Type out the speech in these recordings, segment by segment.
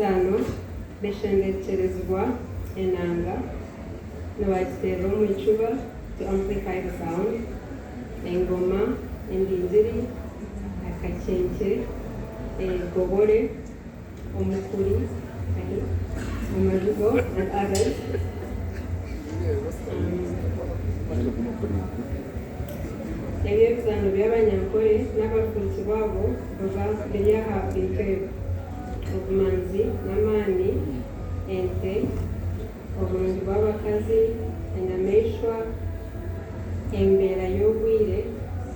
Ebizaano bishendekyerezibwa enanga, nibagiteerera omu icuba to amplify the sound, engoma, endingiri, akakyenkye, egobore, omukuri, amajugo and others. Ebi ebizaano by'Abanyankore n'abafuruki baabo biba biri aha bintu ebi, obumanzi n'amaani, ente, oburungi bw'abakazi, enyamaishwa, embeera y'obwire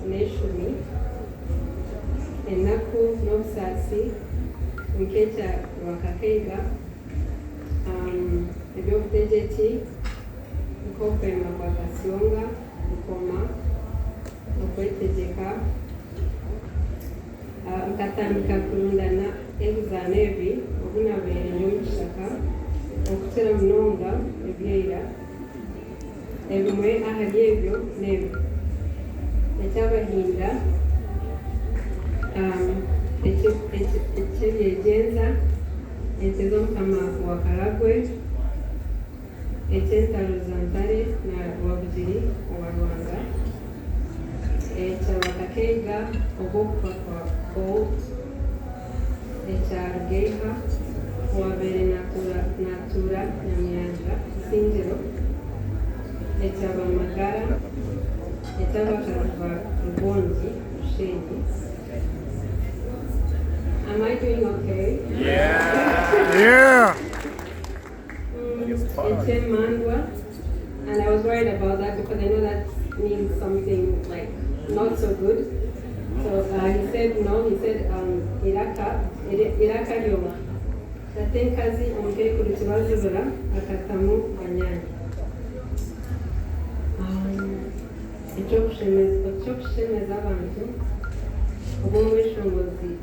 n'eshumi, enaku n'obusaasi nk'ekya Rwakakaiga, eby'obutegyeki nk'okwema kwa Kasyonga, Bukoma, okwetegyeka. Nkatandika kurundana ebizaano ebi obu naabaire ndi omu kishaka, okukira munonga ebya ira. Ebimwe ahari ebyo n'ebi, Eky'abahinda, eky'ebyegyenza, ente z'omukama wa Karagwe, eky'entaro za Ntare na Rwabugiri owa Rwanga, ekya Rwakakeiga obw'okufa kwa Bolt, ekya Rugeiha owaabaire naatuura Nyamuyanja Isingiro, ekya Bamagara, eky'abakazi ba Rubongi Rushenyi. Am I doing okay? Yeah! Eky'emandwa and I was worried about that because I know that means something like not so good. So he said no, he said um, iraka, iraka ryonka. Tatenkazi omukaikuru kibazibira akatamu banyaanya. Um, eky'okushemeza abantu obu omweshongozi.